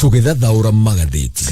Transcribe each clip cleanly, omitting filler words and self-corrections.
Tũgĩthathaũra magathĩti.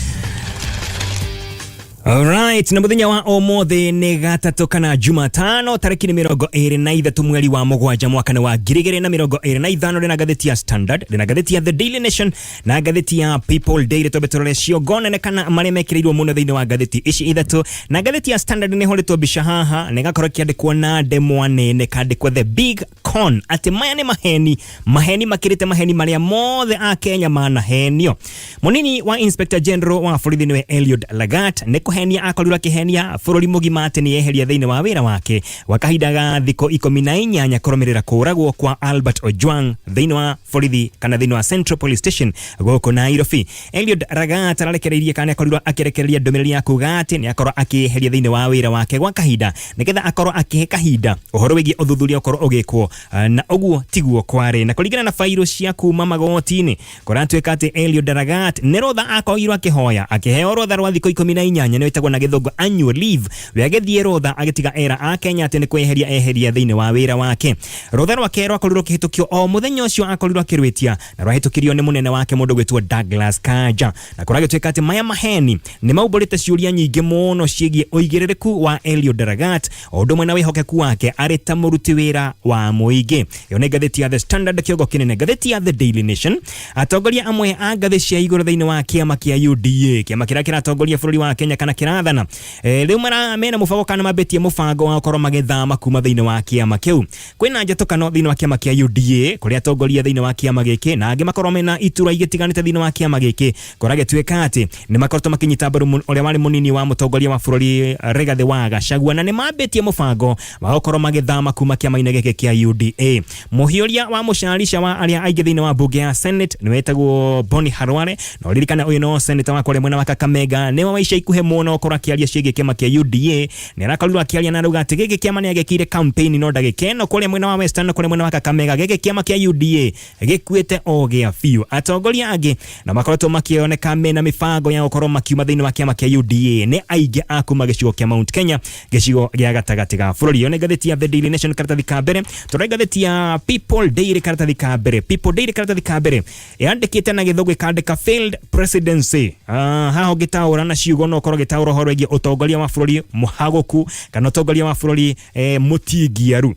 Alright, na muthenya wa umuthi ni gatatu kana Jumatano tariki ni 23 mweri wa 7 mwaka ni wa 2025. Ndina ngathĩti ya Standard, ndina ngathĩti ya The Daily Nation na ngathĩti ya People Daily. Twambe tũrore ciongo nene kana marĩa mekĩrĩirwo mũno thĩinĩ wa ngathĩti ici ithatũ. Na ngathĩti ya Standard nĩ hũrĩtwo mbica haha na ĩgakorwo ĩkĩandĩkwo na ndemwa nene, kandĩkwo "The Big Con", atĩ maya nĩ maheni, maheni makĩrĩte maheni marĩa mothe a Kenya manahenio. Munini wa Inspector General wa borithi nĩwe Eliud Lagat nĩ kũhenia akorirwo akĩhenia bũrũri mũgima atĩ nĩ eheria thĩinĩ wa wĩra wake gwa kahinda ga thikũ 18 kũrũmĩrĩra kũragwo kwa Albert Ojwang thĩinĩ wa borithi kana thĩinĩ wa Central Police Station gũkũ Nairobi. Eliud Lagat ararekereirie kana nĩ akorirwo akĩrekereria ndũmĩrĩri ya kuga atĩ nĩ akorwo akĩeheria thĩinĩ wa wĩra wake gwa kahinda nĩgetha akorwo akĩhe kahinda ũhoro wĩgiĩ ũthuthuria ũkorwo ũgĩkwo, na ũguo tiguo kwarĩ. Na kũringana na bairũ cia kuma magoti-inĩ, kũratuĩka atĩ Eliud Lagat nĩ rũtha akorirwo akĩhoya, akĩheo rũtha rwa thikũ 18, nĩ wĩtagwo na gĩthũngũ annual leave. We agĩthiĩ rũtha agĩtiga era a Kenya atĩ nĩ kwĩyeheria eheria thĩinĩ wa wĩra wake. Rũtha rwake rwakorirwo rũkĩhĩtũkio o mũthenya ũcio akorirwo akĩrwĩtia, na rwahĩtũkirio nĩ mũnene wake mũndũ gwĩtwo Douglas Kanja. Na kũragĩtuĩka atĩ maya maheni nĩ maumbũrĩte ciũria nyingĩ mũno ciĩgiĩ ũigĩrĩrĩku wa Eliud Lagat o ũndũ ũmwe na wĩhokeku wake arĩ ta mũruti wĩra wa mũingĩ. Ĩyo nĩ ngathĩti ya The Standard kĩongo kĩnene. Ngathĩti ya The Daily Nation, atongoria amwe a ngathĩ cia igũrũ thĩinĩ wa kĩama kĩa UDA, kĩama kĩrĩa kĩratongoria bũrũri wa Kenya kana kĩrathana, rĩu mara mena mũbango kana mambĩtie mũbango wa gũkorwo magĩthama kuma thĩinĩ wa kĩama kĩu. Kwĩna njatũkano thĩinĩ wa kĩama kĩa UDA kũrĩa atongoria thĩinĩ wa kĩama gĩkĩ na angĩ makorwo mena iturwa igĩtiganĩte thĩinĩ wa kĩama gĩkĩ, kũragĩtuĩka atĩ nĩ makoretwo makĩnyita mbaru ũrĩa warĩ mũnini wa mũtongoria wa bũrũri Rigathĩ wa Gachagua, na nĩ mambĩtie mũbango wa gũkorwo magĩthama kuma kĩama-inĩ gĩkĩ kĩa UDA. Mũhiũria wa mũcarica wa arĩa aingĩ thĩinĩ wa mbunge ya Senate nĩ wetagwo Boni Harware, na ũririkane ũyũ no senator wa kũrĩa mwena wa Kakamega, nĩwe wa ica ikuhĩ mũno gũkorwo akĩaria ciĩgiĩ kĩama kĩa UDA. Nĩ arakorirwo akĩaria na arauga atĩ gĩkĩ kĩama nĩ agĩkĩire campaign no ndagĩka ĩno kũrĩa mwena wa Western na kũrĩa mwena wa Kakamega gĩkĩ kĩama kĩa UDA gĩkuĩte o gĩa biũ. Atongoria angĩ na makoretwo makĩoneka mena mĩbango ya gũkorwo makiuma thĩinĩ wa kĩama kĩa UDA nĩ aingĩ a kuma gĩcigo kĩa Mount Kenya, gĩcigo gĩa gatagatĩ ga bũrũri. Ĩyo nĩ ngathĩti ya The Daily Nation karatathi ka mbere. Tũrore ngathĩti ya People Daily karatathi ka mbere. People Daily karatathi ka mbere yandĩkĩte na gĩthũngũ ĩkandĩka "Failed presidency". Haha ũngĩtaũra na ciugo no ũkorwo ũgĩtaũra ũhoro wĩgiĩ ũtongoria wa bũrũri mũhagũku kana ũtongoria wa bũrũri mũtingiaru.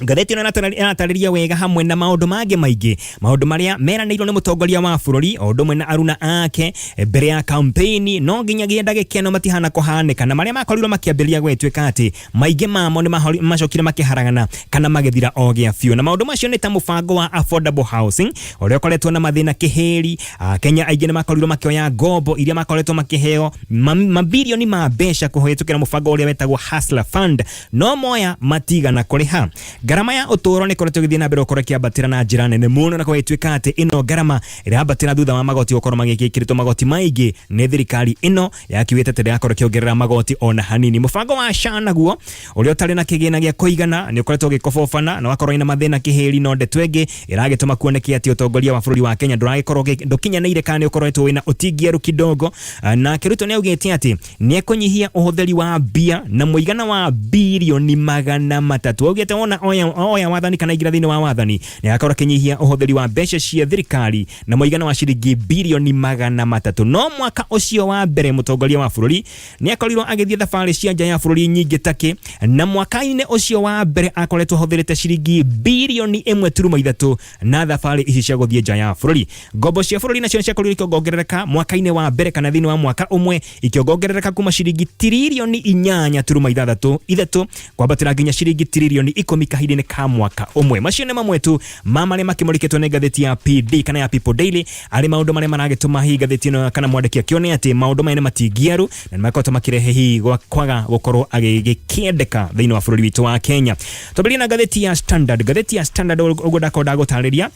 Ngathĩti ĩno ĩratarĩria wega hamwe na maũndũ mangĩ maingĩ, maũndũ marĩa meranĩirwo nĩ mũtongoria wa bũrũri o ũndũ ũmwe na aruna ake mbere ya campaign no nginyagia ndagĩka ĩno matihana kũhanĩka, na marĩa makorirwo makĩambĩrĩria gwĩtuĩka atĩ maingĩ mamo nĩ macokire makĩharagana kana magĩthira o gĩa biũ. Na maũndũ macio nĩ ta mũbango wa affordable housing ũrĩa ũkoretwo na mathĩna kĩhĩri. Kenya aingĩ nĩ makorirwo makĩoya ngombo iria makoretwo makĩheo mabirioni ma mbeca kũhĩtũkĩra mũbango ũrĩa wetagwo Hustler Fund, no moya matigana kũrĩha. Ngarama ya ũtũũro nĩ ĩkoretwo ĩgĩthiĩ na mbere gũkorwo ĩkĩambatĩra na njĩra nene mũno, na gũgĩtuĩka atĩ ĩno ngarama ĩrambatĩra thutha wa magoti gũkorwo magĩkĩrĩtwo magoti maingĩ nĩ thirikari ĩno yakiugĩte atĩ ndĩrakorwo ĩkĩongerera magoti ona hanini. Mũbango wa SHA naguo ũrĩa ũtarĩ na kĩgĩna gĩa kũigana nĩ ũkoretwo ũgĩkobobana na ũgakorwo wĩna mathĩna kĩhĩri, no ndeto ĩngĩ ĩragĩtũma kuoneke atĩ ũtongoria wa bũrũri wa Kenya ndũragĩkorwo ndũkinyanĩire kana nĩ ũkoretwo wĩna ũtingiaru kidogo. Nake Ruto nĩ augĩte atĩ nĩ ekũnyihia ũhũthĩri wa mbia na mũigana wa birioni 300. Augĩte wona oya wathani kana aingĩra thĩinĩ wa wathani, nĩ agakorwo akĩnyihia ũhũthĩri wa mbeca cia thirikari na mũigana wa ciringi birioni 300. No mwaka ũcio wa mbere mũtongoria wa bũrũri nĩ akorirwo agĩthiĩ thabarĩ cia nja ya bũrũri nyingĩ takĩ, na mwaka-inĩ ũcio wa mbere akoretwo ahũthĩrĩte ciringi birioni 1.3 na thabarĩ ici cia gũthiĩ nja ya bũrũri. Ngombo cia bũrũri nacio nĩ ciakorirwo ikĩongongerereka mwaka-inĩ wa mbere kana thĩinĩ wa mwaka ũmwe, ikĩongongerereka kuma ciringi tiririoni 8.63 kwambatĩra nginya ciringi tiririoni 10 kahinda-inĩ ka mwaka ũmwe. Macio nĩ mamwe tu ma marĩa makĩmũrĩkĩtwo nĩ ngathĩti ya PD kana ya People Daily, arĩ maũndũ marĩa maragĩtũma hihi ngathĩti ĩno kana mwandĩki akĩone atĩ maũndũ maya nĩ matingiaru na nĩ makoretwo makĩrehe hihi kwaga gũkorwo agĩkĩendeka thĩinĩ wa bũrũri witũ wa Kenya. Twambĩrĩrie na ngathĩti ya Standard. Ngathĩti ya Standard, ũguo ndakorwo ndagũtarĩria,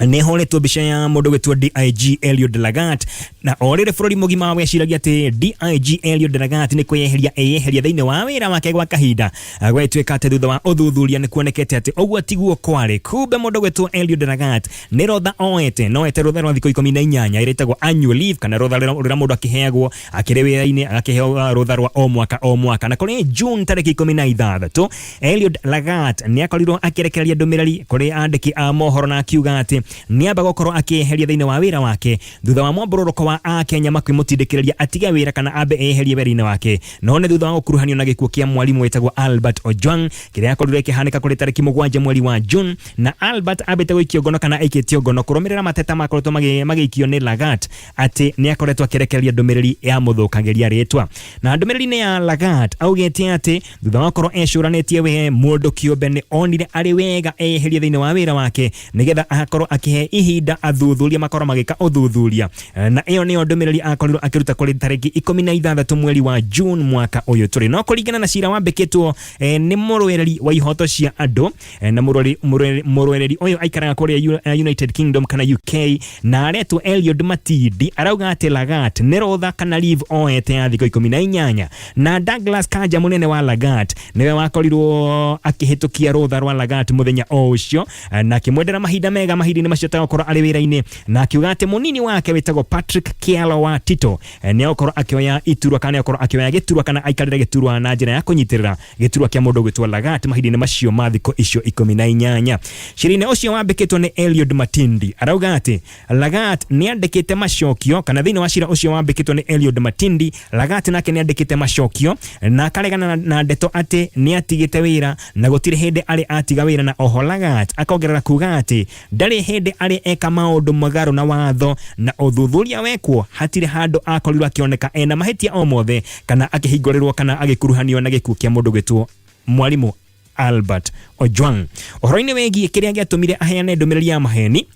nĩ horetwo mbica ya mũndũ gwĩtwo DIG Eliud Lagat, na o rĩrĩ bũrũri mũgima weciragia atĩ DIG Eliud Lagat nĩ kwĩyeheria eyeheria thĩinĩ wa wĩra wake gwa kahinda, gwĩtuĩka atĩ thutha wa ũthuthuria nĩ kuonekete atĩ ũguo tiguo kwarĩ. Kumbe mũndũ gwĩtwo Eliud Lagat nĩ rũtha oete, no ete rũtha rwa thikũ 18 ĩrĩa ĩtagwo annual leave, kana rũtha rũrĩa mũndũ akĩheagwo akĩrĩ wĩra-inĩ, agakĩheo rũtha rwa o mwaka o mwaka. Na kũrĩ June tarĩki 16, Eliud Lagat nĩ akorirwo akĩrekereria ndũmĩrĩri kũrĩ andĩki a mohoro na akiuga atĩ Nĩ amba gũkorwo akĩeheria thĩinĩ wa wĩra wake thutha wa mwambũrũrũko wa Akenya makĩmũtindĩkĩrĩria atige wĩra kana ambe eherie wĩra-inĩ wake. No nĩ thutha wa gũkuruhanio na gĩkuũ kĩa mwarimũ wĩtagwo Albert Ojwang kĩrĩa akorirwo ĩkĩhanĩka kũrĩ tarĩki 7 mweri wa June, na Albert ambĩte gũikio ngono kana aikĩtio ngono kũrũmĩrĩra mateta makoretwo magĩikio nĩ Lagat atĩ nĩ akoretwo akĩrekereria ndũmĩrĩri ya mũthũkagĩria rĩtwa. Na ndũmĩrĩri-inĩ ya Lagat augĩte atĩ thutha wa gũkorwo ecũranĩtie we mũndũ kĩũmbe nĩ onire arĩ wega eyeherie thĩinĩ wa wĩra wake nĩgetha akorwo akĩhe ihinda athuthuria makorwo magĩka ũthuthuria. Na ĩyo nĩyo ndũmĩrĩri akorirwo akĩruta kũrĩ tarĩki 16 mweri wa June mwaka ũyũ tũrĩ. No kũringana na cira wambĩkĩtwo nĩ mũrũĩrĩri wa ihoto cia andũ, na mũrũĩrĩri ũyũ aikaraga kũrĩa United Kingdom kana UK na aretwo Eliud Matindi, arauga atĩ Lagat nĩ rũtha kana leave oete ya thikũ 18, na Douglas Kanja mũnene wa Lagat nĩwe wakorirwo akĩhĩtũkia rũtha rwa Lagat mũthenya o ũcio, na akĩmwendera mahinda mega mahinda-inĩ macio atagũkorwo arĩ wĩra-inĩ, na akiuga atĩ mũnini wake wĩtagwo Patrick Kialo wa Tito nĩ egũkorwo akĩoya iturwa kana nĩ egũkorwo akĩoya gĩturwa kana aikarĩre gĩturwa na njĩra ya kũnyitĩrĩra gĩturwa kĩa mũndũ ũgwĩtwo Lagat mahinda-inĩ macio ma thikũ icio 18. Cira-inĩ ũcio wambĩkĩtwo nĩ Eliud Matindi arauga atĩ Lagat nĩ andĩkĩte macokio, kana thĩinĩ wa cira ũcio wambĩkĩtwo nĩ Eliud Matindi, Lagat nake nĩ andĩkĩte macokio na akaregana na ndeto atĩ nĩ atigĩte wĩra na gũtirĩ hĩndĩ arĩ atiga wĩra. Na oho Lagat akongerera kuga atĩ ndarĩ hĩndĩ arĩ eka maũndũ mũgarũ na watho, na ũthuthuria wekwo hatirĩ handũ akorirwo akĩoneka ena mahĩtia o mothe kana akĩhingũrĩrwo kana agĩkuruhanio na gĩkuũ kĩa mũndũ gwĩtwo mwarimũ Albert Ojwang. Ũhoro-inĩ wĩgiĩ kĩrĩa gĩatũmire aheane ndũmĩrĩri ya maheni,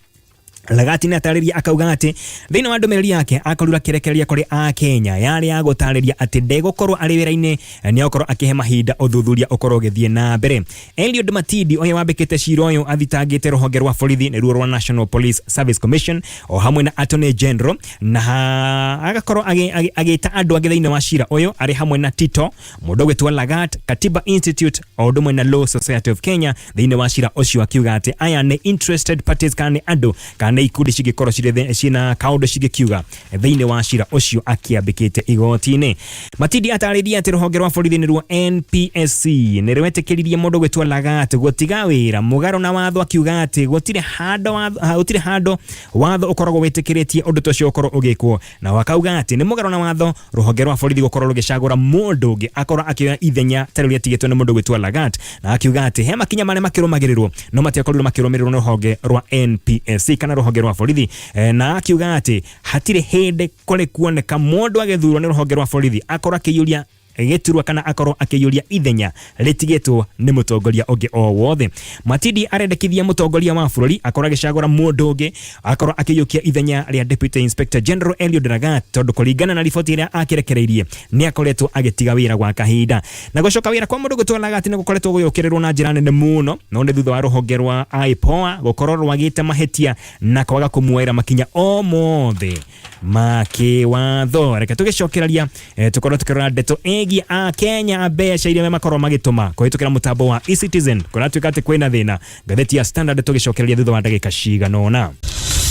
Lagat nĩ atarĩria akauga atĩ thĩinĩ wa ndũmĩrĩri yake akorirwo akĩrekereria kũrĩ Akenya yarĩ ya gũtarĩria atĩ ndegũkorwo arĩ wĩra-inĩ, nĩ egũkorwo akĩhe mahinda ũthuthuria ũkorwo ũgĩthiĩ na mbere. Eliud Matindi ũrĩa wambĩkĩte cira ũyũ athitangĩte rũhonge rwa borithi nĩruo rwa National Police Service Commission o hamwe na Attorney General, na agakorwo agĩta andũ angĩ thĩinĩ wa cira ũyũ arĩ hamwe na Tito, mũndũ ũgwĩtwo Lagat, Katiba Institute o ũndũ ũmwe na Law Society of Kenya thĩinĩ wa cira ũcio, akiuga atĩ aya nĩ interested parties kana nĩ andũ kana nĩ ikundi cingĩkorwo ciĩna kaũndũ cingĩkiuga thĩinĩ wa cira ũcio akĩambĩkĩte igoti-inĩ. Matindi atarĩria atĩ rũhonge rwa borithi nĩruo NPSC nĩ rwetĩkĩririe mũndũ gwĩtwo Lagat gũtiga wĩra mũgarũ na watho, akiuga atĩ gũtirĩ handũ watho ũkoragwo wĩtĩkĩrĩtie ũndũ ta ũcio ũkorwo ũgĩkwo, na akauga atĩ nĩ mũgarũ na watho rũhonge rwa borithi gũkorwo rũgĩcagũra mũndũ ũngĩ akorwo akĩoya ithenya ta rĩrĩa atigĩtwo nĩ mũndũ gwĩtwo Lagat, na akiuga atĩ he makinya marĩa makĩrũmagĩrĩrwo no matiakorirwo makĩrũmĩrĩrwo nĩ rũhonge rwa NPSC kana rũhonge rwa borithi, na akiuga atĩ hatirĩ hĩndĩ kũrĩ kuoneka mũndũ agĩthurwo nĩ rũhonge rwa borithi akorwo akĩiyũria gĩturwa kana akorwo akĩiyũria ithenya rĩtigĩtwo nĩ mũtongoria ũngĩ o wothe. Matindi arendekithia mũtongoria wa bũrũri akorwo agĩcagũra mũndũ ũngĩ akorwo akĩiyũkia ithenya rĩa Deputy Inspector General Eliud Lagat, tondũ kũringana na riboti ĩrĩa akĩrekereirie nĩ akoretwo agĩtiga wĩra gwa kahinda. Na gũcoka wĩra kwa mũndũ gwĩtwo Lagat nĩ gũkoretwo gũgĩũkĩrĩrwo na njĩra nene mũno, no nĩ thutha wa rũhonge rwa IPOA gũkorwo rwagĩte mahĩtia na kwaga kũmuoera makinya o mothe ma kĩwatho. Reke tũgĩcokereria tũkorwo tũkĩrora ndeto ĩgiĩ Akenya mbeca iria makorwo magĩtũma kũhĩtũkĩra mũtambo wa eCitizen kũratuĩka atĩ kwĩna thĩna. Ngathĩti ya Standard tũgĩcokereria thutha wa ndagĩka cigana ũna.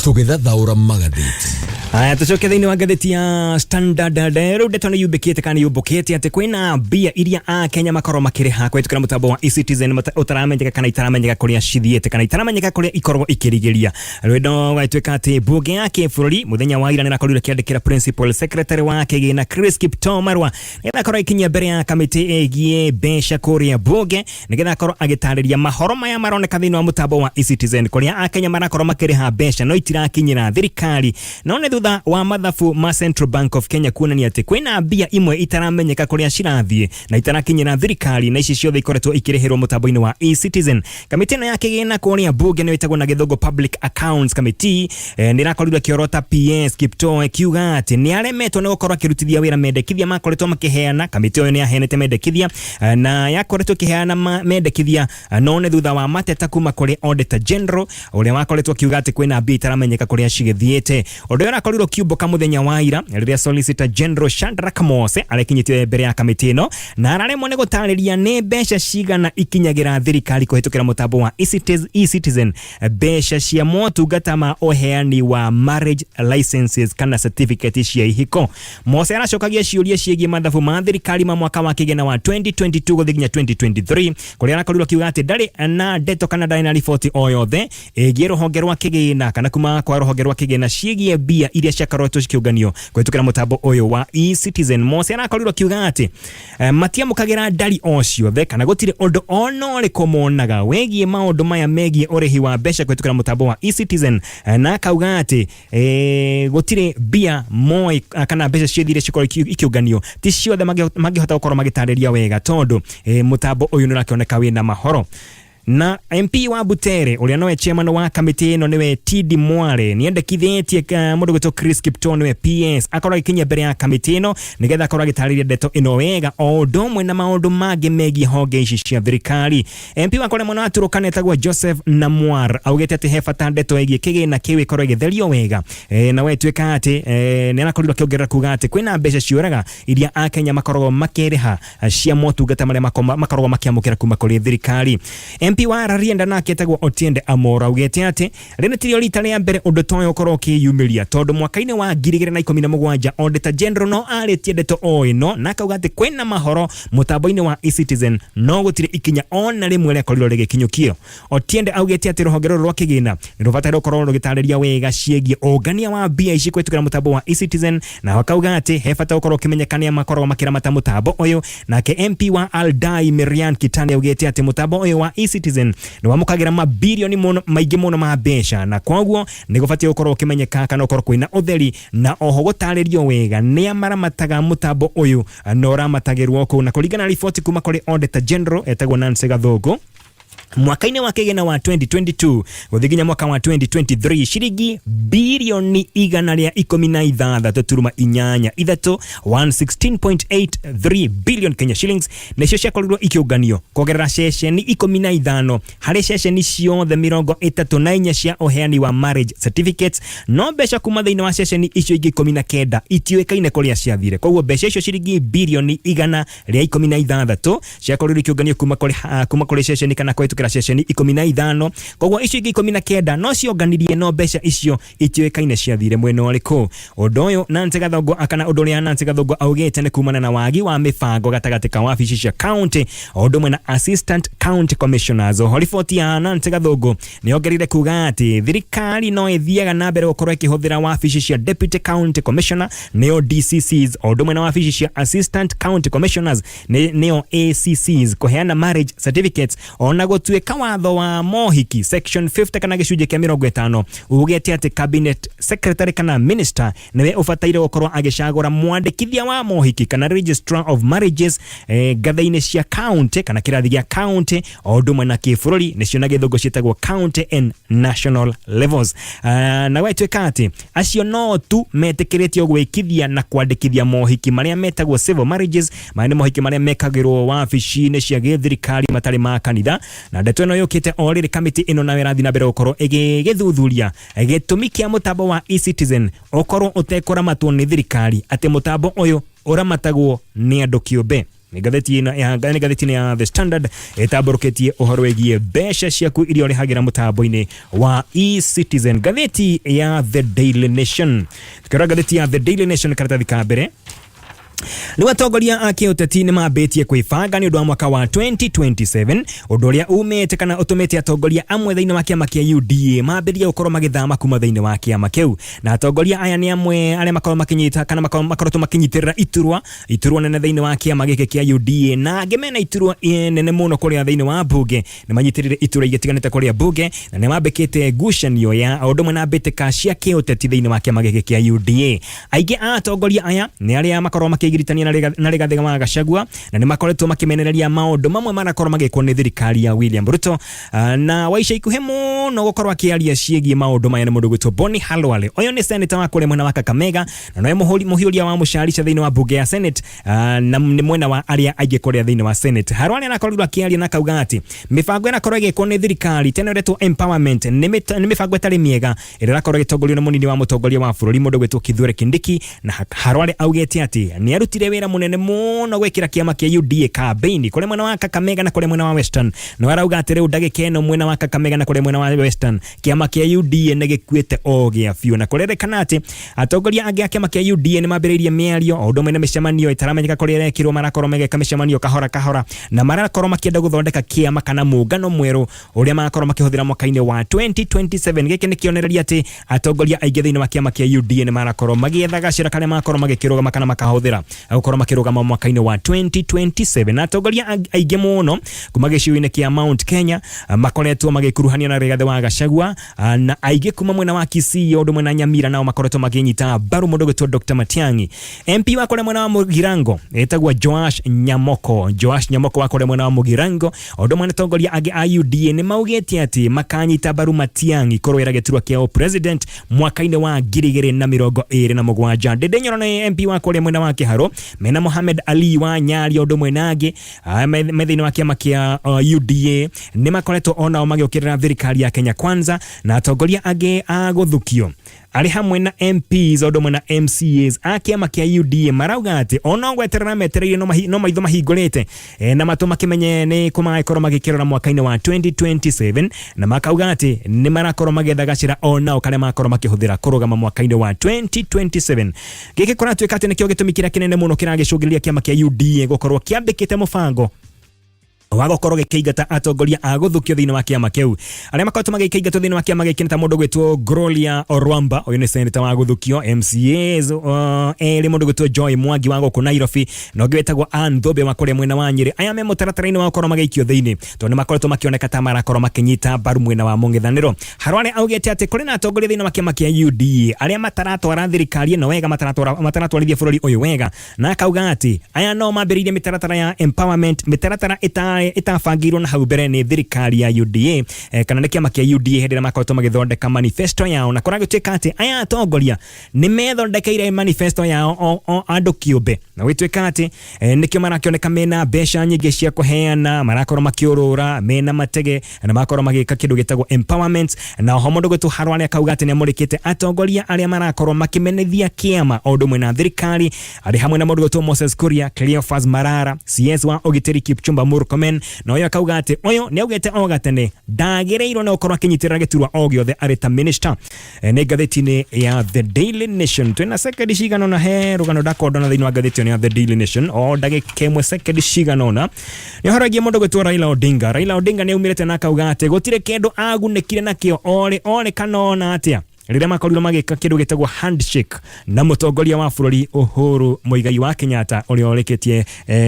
Tũgĩthathaũra magathĩti. Aya, tũcoke thĩinĩ wa ngathĩti ya Standard. Rĩu ndeto nĩ yumbĩkĩte kana nĩ yumbũkĩte atĩ kwĩna mbia iria Akenya makorwo makĩrĩha kũhĩtũkĩra mũtambo wa eCitizen ũtaramenyeka kana itaramenyeka kũrĩa cithiĩte kana itaramenyeka kũrĩa ikoragwo ikĩrigĩria. Rwendo gwatuĩka atĩ mbunge ya kĩbũrũri mũthenya wa ira nĩrakorirwo ĩkĩandĩkĩra Principal Secretary wa kĩgĩna Chris Kiptoo marũa nĩgetha akorwo agĩkinyia mbere ya kamĩtĩ ĩgiĩ mbeca kũrĩa mbunge nĩgetha akorwo agĩtarĩria mahoro maya maroneka thĩinĩ wa mũtambo wa eCitizen kũrĩa Akenya marakorwo makĩrĩha mbeca no itirakinyĩra thirikari. No nĩ thutha wa mathabu ma Central Bank of Kenya kuonania atĩ kwĩna mbia imwe itaramenyeka kũrĩa cirathiĩ na itarakinyĩra thirikari, na ici ciothe ikoretwo ikĩrĩhĩrwo mũtambo-inĩ wa eCitizen. Kamĩtĩ ĩno ya kĩgĩna kũrĩa mbunge nĩyo ĩtagwo na gĩthũngũ Public Accounts Committee, nĩ ĩrakorirwo ĩkĩorota PS Kiptoo ĩkiuga atĩ nĩ aremetwo nĩ gũkorwo akĩrutithia wĩra mendekithia makoretwo makĩheana. Kamĩtĩ ĩyo nĩ yaheanĩte mendekithia, na yakoretwo ĩkĩheana mendekithia, no nĩ thutha wa mateta kuma kũrĩ Auditor General ũrĩa wakoretwo akiuga atĩ kwĩna mbia itaramenyeka kũrĩa cigĩthiĩte. Ũndũ ũrĩa ũrakorirwo ũrakorirwo ũkiumbũka mũthenya wa ira rĩrĩa Solicitor General Shadrack Mose arekinyĩtie mbere ya kamĩtĩ ĩno na araremwo nĩ gũtarĩria nĩ mbeca cigana ikinyagĩra thirikari kũhĩtũkĩra mũtambo wa eCitizen, mbeca cia motungata ma ũheani wa marriage licenses kana certificate cia ihiko. Mose aracokagia ciũria ciĩgiĩ mathabu ma thirikari ma mwaka wa kĩgĩna wa 2022 gũthiĩ nginya 2023, kũrĩa arakorirwo akiuga atĩ ndarĩ na ndeto kana ndarĩ na riboti o yothe ĩgiĩ rũhonge rwa kĩgĩna kana kuma kwa rũhonge rwa kĩgĩna ciĩgiĩ mbia iria ciakoretwo cikĩũnganio kũhĩtũkĩra mũtambo ũyũ wa eCitizen. Mose arakorirwo akiuga atĩ matiamũkagĩra ndari o ciothe kana gũtirĩ ũndũ ona ũrĩkũ monaga wĩgiĩ maũndũ maya megiĩ ũrĩhi wa mbeca kũhĩtũkĩra mũtambo wa eCitizen, na akauga atĩ gũtirĩ mbia moĩ kana mbeca ciothe iria cikorwo ikĩũnganio ti ciothe mangĩhota gũkorwo magĩtarĩria wega tondũ mũtambo ũyũ nĩ ũrakĩoneka wĩna mahoro. Na MP wa Butere ũrĩa nowe chairman wa kamĩtĩ ĩno nĩwe TD Mwale nĩendekithĩtie mũndũ gwĩtwo Chris Kiptoo nĩwe PS akorwo agĩkinyia mbere ya kamĩtĩ ĩno nĩgetha akorwo agĩtarĩria ndeto ĩno wega o ũndũ ũmwe na maũndũ mangĩ megiĩ honge ici cia thirikari. MP wa kũrĩa mwena wa Turkana etagwo Joseph Namwar augĩte atĩ he bata ndeto ĩgiĩ kĩgĩna kĩu ĩkorwo ĩgĩtherio wega, na we tuĩka atĩ nĩ arakorirwo akĩongerera kuga atĩ kwĩna mbeca ciũraga iria akenya makoragwo makĩrĩha cia motungata marĩa makoragwo makĩamũkĩra kuma kũrĩ thirikari. MP wa Rarienda nake etagwo Otiende Amoro augĩte atĩ rĩrĩ tirio rita rĩa mbere ũndũ ta ũyũ ũkorwo ũkĩyumĩria tondũ mwaka-inĩ wa 2017 Auditor General no arĩtie ndeto o ĩno na akauga atĩ kwĩna mahoro mũtambo-inĩ wa eCitizen no gũtirĩ ikinya ona rĩmwe rĩakorirwo rĩgĩkinyũkio. Otiende augĩte atĩ rũhonge rũrũ rwa kĩgĩna nĩ rũbataire gũkorwo rũgĩtarĩria wega ciĩgiĩ ũngania wa mbia ici kũhĩtũkĩra mũtambo wa eCitizen, na akauga atĩ he bata gũkorwo ũkĩmenyeka nĩa makoragwo makĩramata mũtambo ũyũ. Nake MP wa Aldai Miriam Kitani augĩte atĩ mũtambo ũyũ wa eCitizen nĩ wamũkagĩra mabirioni mũno maingĩ mũno ma mbeca na koguo nĩ gũbatiĩ gũkorwo ũkĩmenyeka kana gũkorwo kwĩna ũtheri na oho gũtarĩrio wega nĩa maramataga mũtambo ũyũ na ũramatagĩrwo kũ. Na kũringana na riboti kuma kũrĩ Auditor General etagwo Nancy Gathũngũ, mwaka-inĩ wa kĩgĩna wa 2022 gũthiĩ nginya mwaka wa 2023 ciringi birioni 116.83 116.83 billion Kenya shillings nĩcio ciakorirwo ikĩũnganio kũgerera ceceni 15 harĩ ceceni ciothe 34 cia ũheani wa marriage certificates, no mbeca kuma thĩinĩ wa ceceni icio ingĩ 19 itiũĩkaine kũrĩa ciathire. Koguo mbeca icio ciringi birioni 116 ciakorirwo ikĩũnganio kuma kũrĩ ceceni kana kũhĩtũkĩra ceceni 15, koguo icio ingĩ 19 no cionganirie no mbeca icio itiũĩkaine ciathire mwena ũrĩkũ. Ũndũ ũyũ Nancy Gathũngũ kana ũndũ ũrĩa Nancy Gathũngũ augĩte nĩ kumana na wagi wa mĩbango gatagatĩ ka wabici cia county o ũndũ ũmwe na assistant county commissioners. Oho riboti ya Nancy Gathũngũ nĩ yongereire kuga atĩ thirikari no ĩthiaga na mbere gũkorwo ĩkĩhũthĩra wabici cia deputy county commissioner nĩo DCCs o ũndũ ũmwe na wabici cia assistant county commissioners nĩo ACCs kũheana marriage certificates, ona gũtuĩka watho wa mohiki section 50 kana gĩcunjĩ kĩa 50 ugĩte atĩ cabinet secretary kana minister nĩwe ũbataire gũkorwo agĩcagũra mwandĩkithia wa mohiki kana registrar of marriages ngathĩ-inĩ cia county kana kĩrathi gĩa county o ũndũ ũmwe na kĩbũrũri, nĩcio na gĩthũngũ ciĩtagwo county and national levels. Na gwatuĩka atĩ acio no tu metĩkĩrĩtio gwĩkithia na kwandĩkithia mohiki marĩa metagwo civil marriages, marĩa nĩ mohiki marĩa mekagĩrwo wabici-inĩ cia gĩthirikari matarĩ ma kanitha. Na ndeto ĩno yũkĩte o rĩrĩ kamĩtĩ ĩno nayo ĩrathiĩ na mbere gũkorwo ĩgĩgĩthuthuria gĩtũmi kĩa mũtambo wa eCitizen ũkorwo ũtekũramatwo nĩ thirikari, atĩ mũtambo ũyũ ũramatagwo nĩ andũ kĩũmbe. Nĩ ngathĩti ĩno ya nĩ ngathĩti ya The Standard ĩtambũrũkĩtie ũhoro wĩgiĩ mbeca ciaku iria ũrĩhagĩra mũtambo-inĩ wa eCitizen. Ngathĩti ya The Daily Nation, tukĩrora ngathĩti ya The Daily Nation karatathi ka mbere, rĩu atongoria a kĩũteti nĩ mambĩtie kwĩbanga nĩ ũndũ wa mwaka wa 2027, ũndũ ũrĩa umĩte kana ũtũmĩte atongoria amwe thĩinĩ wa kĩama kĩa UDA mambĩrĩrie gũkorwo magĩthama kuma thĩinĩ wa kĩama kĩu. Na atongoria aya nĩ amwe arĩa makorwo makĩnyita kana makoretwo makĩnyitĩrĩra iturwa nene thĩinĩ wa kĩama gĩkĩ kĩa UDA, na angĩ mena iturwa nene mũno kũrĩa thĩinĩ wa mbunge nĩ manyitĩrĩire iturwa igĩtiganĩte kũrĩa mbunge na nĩ mambĩkĩte ngucanio ya o ũndũ ũmwe na mbĩtĩka cia kĩũteti thĩinĩ wa kĩama gĩkĩ kĩa UDA. Aingĩ a atongoria aya nĩ arĩa makorwo makĩ makĩgiritania na Rigathĩ wa Gachagua, na nĩ makoretwo makĩmenereria maũndũ mamwe marakorwo magĩkwo nĩ thirikari ya William Ruto. Na wa ica ikuhĩ mũno gũkorwo akĩaria ciĩgiĩ maũndũ maya nĩ mũndũ gwĩtwo Boni Khalwale. Ũyũ nĩ senator wa kũrĩa mwena wa Kakamega na nowe mũhiũria wa mũcarica thĩinĩ wa bunge ya Senate, na nĩ mwena wa arĩa aingĩ kũrĩa thĩinĩ wa Senate. Khalwale arakorirwo akĩaria na akauga atĩ mĩbango ĩrakorwo ĩgĩkwo nĩ thirikari tene ĩretwo empowerment nĩ mĩbango ĩtarĩ mĩega ĩrĩa ĩrakorwo ĩgĩtongorio nĩ mũnini wa mũtongoria wa bũrũri mũndũ gwĩtwo Kithure Kindiki. Na Khalwale augĩte atĩ nĩ arutire wĩra mũnene mũno gwĩkĩra kĩama kĩa UDA campaign kũrĩa mwena wa Kakamega na kũrĩa mwena wa Western, na arauga atĩ rĩu ndagĩka ĩno mwena wa Kakamega na kũrĩa mwena wa Western kĩama kĩa UDA nĩ gĩkuĩte o gĩa biũ. Na kũrerĩkana atĩ atongoria angĩ a kĩama kĩa UDA nĩ mambĩrĩirie mĩario o ũndũ ũmwe na mĩcemanio ĩtaramenyeka kũrĩa ĩrekĩrwo, marakorwo magĩka mĩcemanio kahora kahora na marakorwo makĩenda gũthondeka kĩama kana mũngano mwerũ ũrĩa magakorwo makĩhũthĩra mwaka-inĩ wa 2027. Gĩkĩ nĩ kĩonereria atĩ atongoria aingĩ thĩinĩ wa kĩama kĩa UDA nĩ marakorwo magĩetha gacĩra karĩa magakorwo magĩkĩrũgama kana makahũthĩra gũkorwo makĩrũgama mwaka-inĩ wa 2027. Na atongoria aingĩ mũno kuma gĩcigo-inĩ kĩa Mount Kenya makoretwo magĩkuruhania na Rigathĩ wa Gachagua, na aingĩ kuma mwena wa Kisii o ũndũ ũmwe na Nyamira nao makoretwo makĩnyita mbaru mũndũ gwĩtwo Dr. Matiang'i. MP wa kũrĩa mwena wa Mũgirango etagwo Joash Nyamoko. Joash Nyamoko wa kũrĩa mwena wa Mũgirango o ũndũ ũmwe na atongoria angĩ a UDA nĩ maugĩte atĩ makanyita mbaru Matiang'i kũrũĩra gĩturwa kĩa president mwaka-inĩ wa 2027. Ndindi Nyoro nĩ MP wa kũrĩa mwena wa Kĩharũ mena Mohamed Ali wa Nyali o ũndũ ũmwe na angĩ me thĩinĩ wa kĩama kĩa UDA nĩ makoretwo onao magĩũkĩrĩra thirikari ya Kenya Kwanza, na atongoria angĩ a gũthukio arĩ hamwe na MPs o ũndũ ũmwe na MCAs a kĩama kĩa UDA marauga atĩ ona gweterera metereire no maitho mahingũrĩte na matũ makĩmenye nĩ kũ magagĩkorwo magĩkĩrora mwaka-inĩ wa 2027, na makauga atĩ nĩ marakorwo magĩetha gacĩra onao karĩa magakorwo makĩhũthĩra kũrũgama mwaka-inĩ wa 2027. Gĩkĩ kũratuĩka atĩ nĩkĩo gĩtũmi kĩrĩa kĩnene mũno kĩragĩcũngĩrĩria kĩama kĩa UDA gũkorwo kĩambĩkĩte mũbango wa gũkorwo gĩkĩingata atongoria a gũthukio thĩinĩ wa kĩama kĩu. Arĩa makoretwo magĩkĩingatwo thĩinĩ wa kĩama gĩkĩ nĩ ta mũndũ gwĩtwo Gloria Orwamba, ũyũ nĩ senator wa gũthukio, MCAs erĩ mũndũ gwĩtwo Joy Mwangi wa gũkũ Nairobi na ũngĩ wĩtagwo Ann Thũmbĩ wa kũrĩa mwena wa Nyĩrĩ. Aya me mũtaratara-inĩ wa gũkorwo magĩikio thĩinĩ tondũ nĩ makoretwo makĩoneka ta marakorwo makĩnyita mbaru mwena wa mũng'ethanĩro. Khalwale augĩte atĩ kũrĩ na atongoria thĩinĩ wa kĩama kĩa UDA arĩa mataratwara thirikari ĩno wega, mataratwarithia bũrũri ũyũ wega, na akauga atĩ aya no mambĩrĩirie mĩtaratara ya empowerment, mĩtaratara ĩtabangĩirwo na hau mbere nĩ thirikari ya UDA kana nĩ kĩama kĩa UDA hĩndĩ ĩrĩa makoretwo magĩthondeka manifesto yao, na kũragĩtuĩka atĩ aya atongoria nĩ methondekeire manifesto yao o andũ kĩũmbe, na gwĩtuĩka atĩ nĩkĩo marakĩoneka mena mbeca nyingĩ cia kũheana, marakorwo makĩũrũra mena matege na marakorwo magĩka kĩndũ gĩtagwo empowerment. Na oho mũndũ gwĩtwo Khalwale akauga atĩ nĩamũrĩkĩte atongoria arĩa marakorwo makĩmenethia kĩama o ũndũ ũmwe na thirikari, arĩ hamwe na mũndũ gwĩtwo Moses Kuria, Cleophas Marara, CS wa ũgitĩri Kipchumba Murkomen, na ũyũ akauga atĩ ũyũ nĩaugĩte o gatene ndagĩrĩirwo nĩ gũkorwo akĩnyitĩrĩra gĩturwa o gĩothe arĩ ta minister. Nĩ ngathĩti-inĩ ya The Daily Nation. Twĩna sekendi cigana ũna he rũgano ndakondona thĩinĩ wa ngathĩti ĩno ya The Daily Nation o ndagĩka ĩmwe sekendi cigana ũna. Nĩ ũhoro wĩgiĩ mũndũ gwĩtwo Raila Odinga. Raila Odinga nĩ aumĩrĩte na akauga atĩ gũtirĩ kĩndũ agunĩkire nakĩo orĩ orĩ kana ona atĩa rĩrĩa makorirwo magĩka kĩndũ gĩtagwo handshake na mũtongoria wa bũrũri Uhuru Muigai wa Kenyatta ũrĩa ũrĩkĩtie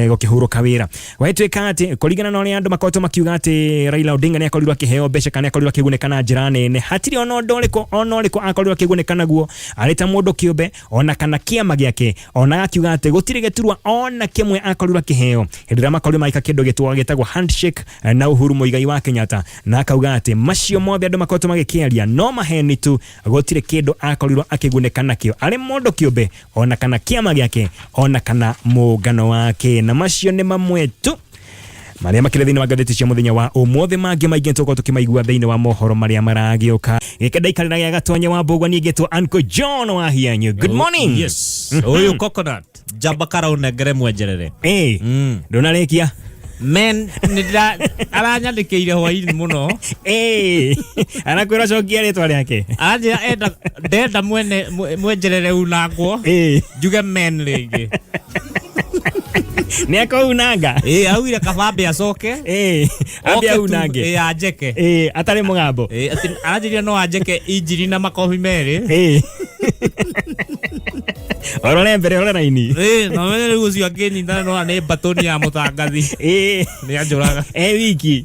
gũkĩhurũka wĩra. Gwagĩtuĩka atĩ kũringana na ũrĩa andũ makoretwo makiuga atĩ Raila Odinga nĩ akorirwo akĩheo mbeca kana nĩ akorirwo akĩgunĩka na njĩra nene, hatirĩ ona ũndũ ũrĩkũ ona ũrĩkũ akorirwo akĩgunĩka naguo arĩ ta mũndũ kĩũmbe ona kana kĩama gĩake, ona agakiuga atĩ gũtirĩ gĩturwa ona kĩmwe akorirwo akĩheo hĩndĩ ĩrĩa makorirwo magĩka kĩndũ gĩtagwo handshake na Uhuru Muigai wa Kenyatta, na akauga atĩ macio mothe andũ makoretwo magĩkĩaria no maheni tu, gũtirĩ kĩndũ akorirwo akĩgunĩka nakĩo arĩ mũndũ kĩũmbe ona kana kĩama gĩake ona kana mũngano wake. Na macio nĩ mamwe tu marĩa makĩrĩ thĩinĩ wa ngathĩti cia mũthenya wa ũmũthĩ. Mangĩ maingĩ tũgũkorwo tũkĩmaigua thĩinĩ wa mohoro marĩa maragĩũka. Gĩkĩ ndaikarĩra gĩa gatonye wa mbũgua niĩ ngĩtwo Uncle John wa Hianyu. Good morning. Yes. Ũyũ coconut njamba karaunengere mwenjerere. Ndũnarĩkia. Men nĩndĩra aranyandĩkĩire hwainĩ mũno. Arakwĩra cokia rĩtwa rĩake. Aranjĩra enda ndenda mwene mwenjerere unangwo. Njuge men rĩngĩ. Nĩ akũunanga. Augire kabambe acoke. Ambe Oke tu, aunange. Anjeke. Atarĩ mũgambo. Atĩ aranjĩrire no anjeke injiri na makobi merĩ. Orore mbere ore raini. Na we rĩu ũcio akĩnyita no nĩ mbatũni ya mũtangathi. Nĩ anjũraga. Wiki.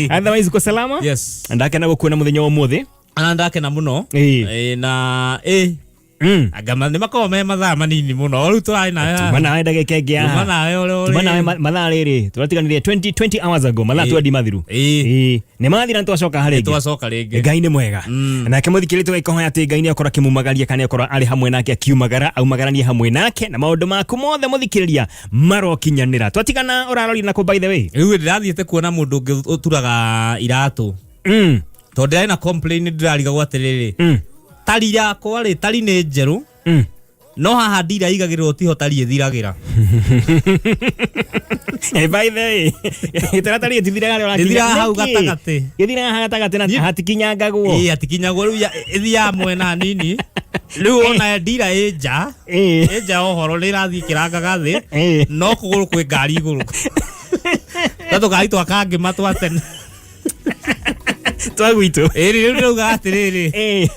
Otherwise uko salama? Yes. Ndakena gũkuona mũthenya wa ũmũthĩ. Ana ndakena mũno. Na Anga nĩ makoragwo me mathaa manini mũno. O rĩu tũrarĩ nawe haha. Tuma nawe ndagĩka ĩngĩ Tuma haha. nawe ũrĩa Tuma nawe ũrĩ. mathaa rĩrĩ tũratiganire 20 20 hours ago, mathaa 20 mathiru. Ĩĩ. Ĩĩ, nĩ mathira, nĩ twacoka harĩ ĩngĩ. Twacoka rĩngĩ. Ngai nĩ mwega. Nake mũthikĩrĩria, tũgaikohoya atĩ Ngai nĩ akorwo akĩmumagaria kana nĩ akorwo arĩ hamwe nake akiumagara, aumagaranie hamwe nake na maũndũ maku mothe, mũthikĩrĩria, marokinyanĩra. Twatigana ũrarorire nakũ, by the way? Rĩu ndĩrathiĩte kuona mũndũ ũngĩ ũturaga iratũ, tondũ ndĩrarĩ na complain, ndĩrarigagwo atĩrĩrĩ, tari yakwa rĩ, tari nĩ njerũ, no haha ndira igagĩrĩrwo tiho tari ĩthiragĩra. By the way, gĩtaratara gĩtithiraga rĩ? Gĩthiraga hau gatagatĩ. Gĩthiraga hau gatagatĩ na hatikinyangagwo. Ĩĩ, hatikinyagwo. Rĩu ĩthiaga mwena nini. Rĩu ona ndira ĩ nja, ĩ nja ya ũhoro, nĩ ĩrathiĩ ĩkĩrangaga thĩ, no kũgũrũ kwĩ ngari igũrũ, ta tũkari twa kangĩma twa tene. Twa gwitũ. Ĩĩ, rĩu ndĩrauga atĩrĩrĩ,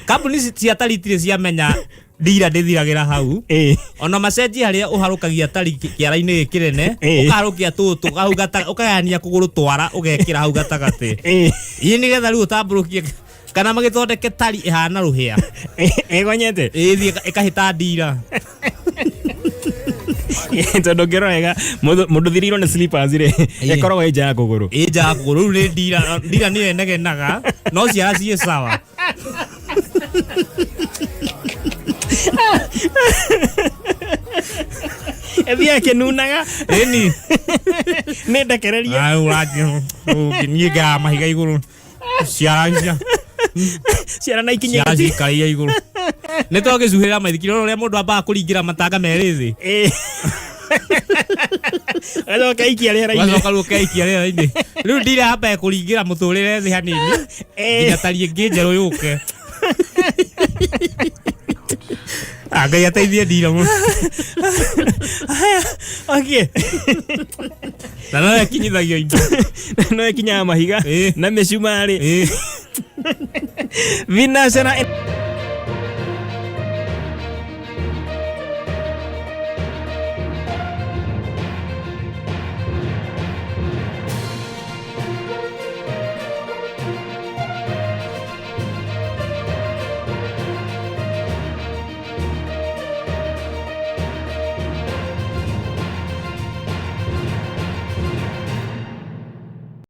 kambuni cia tari itirĩ ciamenya ndira ndĩthiragĩra hau. Ona macenjie harĩa ũharũkagia tari kĩara-inĩ gĩkĩ kĩnene, ũkaharũkia tũtũ hau ũkagayania kũgũrũ twara, ũgekĩra hau gatagatĩ. Ĩ nĩgetha rĩu ũtambũrũkie, kana magĩthondeke tari ĩhana rũhĩa. Ĩgonyete. Ĩthiĩ ĩkahĩta ndira. Tondũ ũngĩrora wega, mũndũ thirĩirwo nĩ slippers rĩ, ĩkoragwo ĩ nja ya kũgũrũ. Ĩ nja ya kũgũrũ. Rĩu nĩ ndira, ndira nĩyo ĩnegenaga, no ciara ciĩ sawa. Ĩthiĩ akĩnunaga. Ĩni. Nĩ ndekererie. Niĩ ngaga mahiga igũrũ, ciara cia ciara na ikinya. Ciara cikarĩire igũrũ, nĩ twagĩcuhĩra maithikiri ũrĩa mũndũ ambaga kũringĩra matanga merĩ thĩ. Agacoka aikia rĩera-inĩ. Ũgacoka rĩu ũkeikia rĩera-inĩ. Rĩu ndira yambaga kũringĩra mũtũrĩre thĩ hanini nginya tari ĩngĩ njerũ yũke. Ah, Ngai ateithie ndira mũno. Haya, okay. Na no ĩkinyithagio indo. No ĩkinyaga mahiga na mĩcumarĩ. Thinacara.